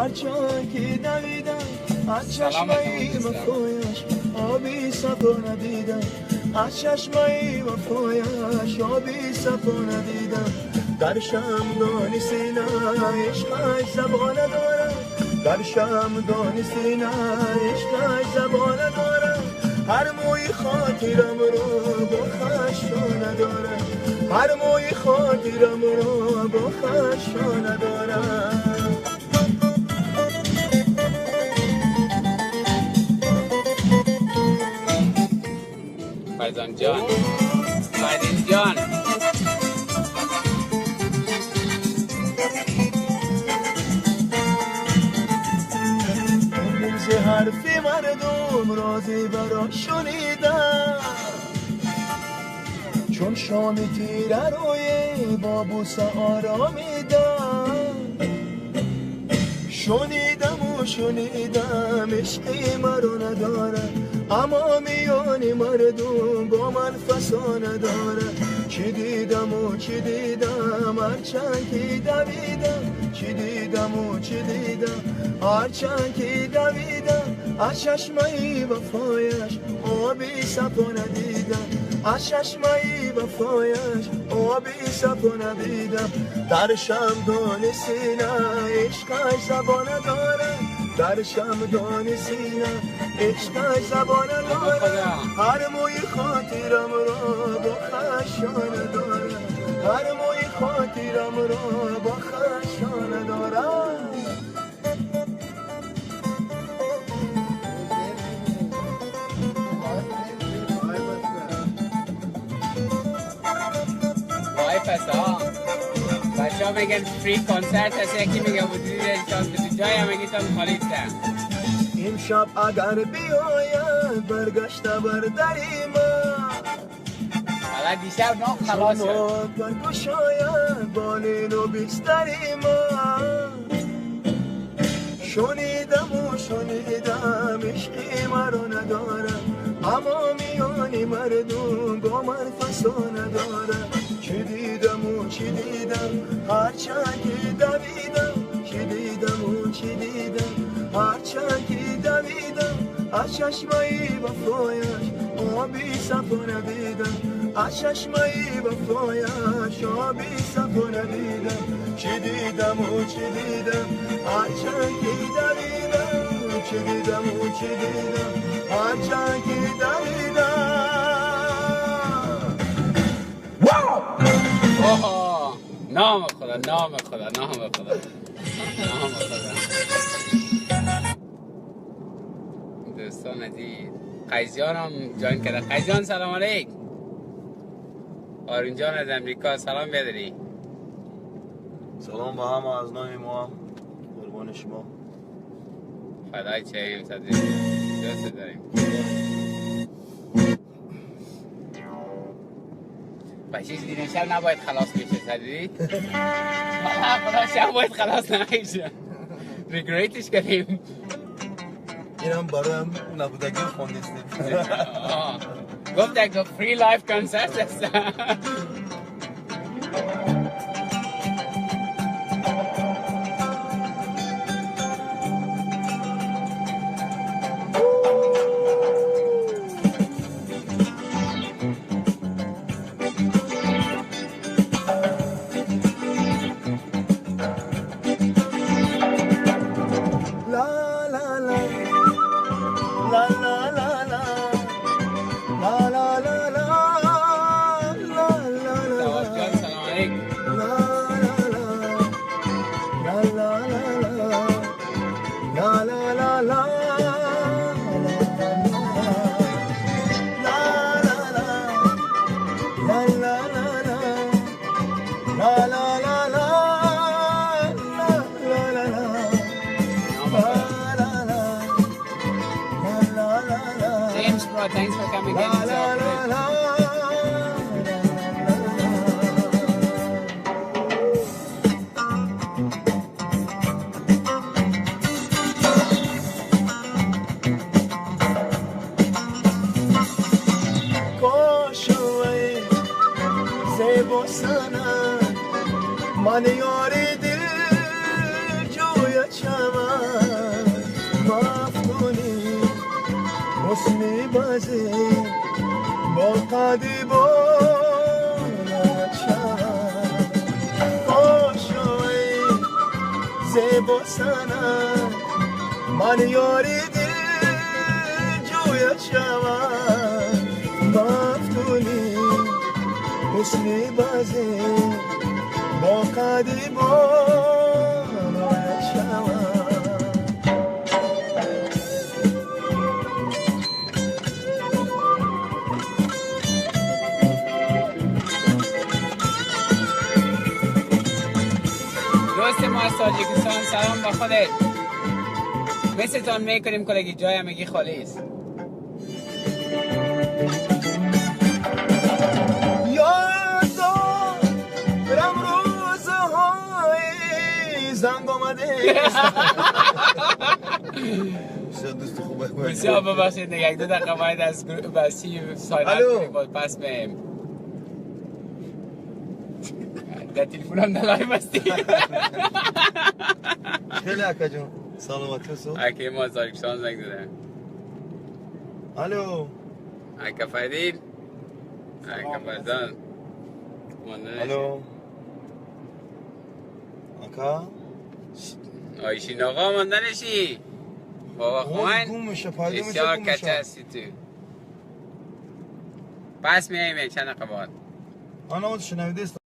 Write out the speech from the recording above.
هرچند که دویدم از چشمای وفایش آبی صفا ندیدم، از چشمای وفایش آبی صفا ندیدم. در شمدان سینه عشقش زبانه دارم، در شمدان سینه عشقش زبانه دارم. هر موی خاطرم رو با خشانه دارم، هر موی خاطرم رو با خشانه دارم. فرزان جان، فرزان جان، امروز حرفی مردم رازی برا شنیدم، چون شام تیره روی با بوسه آرامیدم. شنیدم و شنیدم عشقی مرا ندارم، اما میان مردم با من فسانه دارم. چی دیدم و چی دیدم هرچند که دویدم، چی دیدم و چی دیدم هرچند که دویدم. از چشمای وفایش آبی صفا ندیدم، از چشمای وفایش آبی صفا ندیدم. در شمدان سینه عشقش زبانه دارم، در شمدان سینه عشقش زبانه دارم. هر موی خاطرم را با خشانه دارم، هر موی خاطرم را با خشانه دارم. وای پسا بچه ها میگن فری کنسرت هست، یکی میگه بودی جای هم میگی تام خالی تن. امشب اگر بیاید برگشته بر دری من، حالا دیشب نه خلاص شد، برگشاید بالین و بستری من. شنیدم و شنیدم عشقی مرا ندارم، اما میان مردم با من فسانه دارم. چی دیدم و چی دیدم هرچند که دویدم، چی دیدم و چی دیدم هرچند که دویدم. از چشمای وفایش آبی صفا ندیدم، از چشمای وفایش آبی صفا ندیدم. چی دیدم و چی دیدم هرچند که دویدم، چی دیدم و چی دیدم هرچند که دویدم. اوه نام خدا، نام خدا، نام خدا، نام خدا. دوستان عزیز، قیس جان هم join کرده. قیس جان سلام علیک. آرون جان از امریکا سلام بیادری. سلام به همه از نام ما هم، قربان شما. فدای چهیم صدری، دوست داریم. بچه دیدین شب نباید خلاص بشه صدری. خدا شب باید خلاص نمیشه، regret ش کردیم. اینم برایم نبودگی خوندیستیم. گفت یک free live concert است. Thanks for coming in. من یاری دل جوی چمن. حسنی بازی با قدی باید شود خوشوی زیبا سنم من یاری دل جوید شود مفتونی حسنی بازی با قدی باید شود. دوست ما از تاجیکستان سلام با خودت. مثلتان میکنیم کلگی جای همگی خالی است. یاد دارم روزهای زنگ آمده. بسیار دوست خوبه. بسیار ببخشید یک دو دقیقه باید از گروه بسی sign الو. کنیم باید پس بیم. در تلفن هم در live هستی. خیلی اکا جون سلامتی هست. اکی ما از تاجیکستان زنگ زدم. الو اکا فدیل اکا فردان مانده. الو اکا آیشین آقا مانده نشی بابا خوان گم میشه پیدا میشه بسیار گم میشه. کچه هستی تو. پس میاییم یک چند دقیقه بعد. انا شنیده است.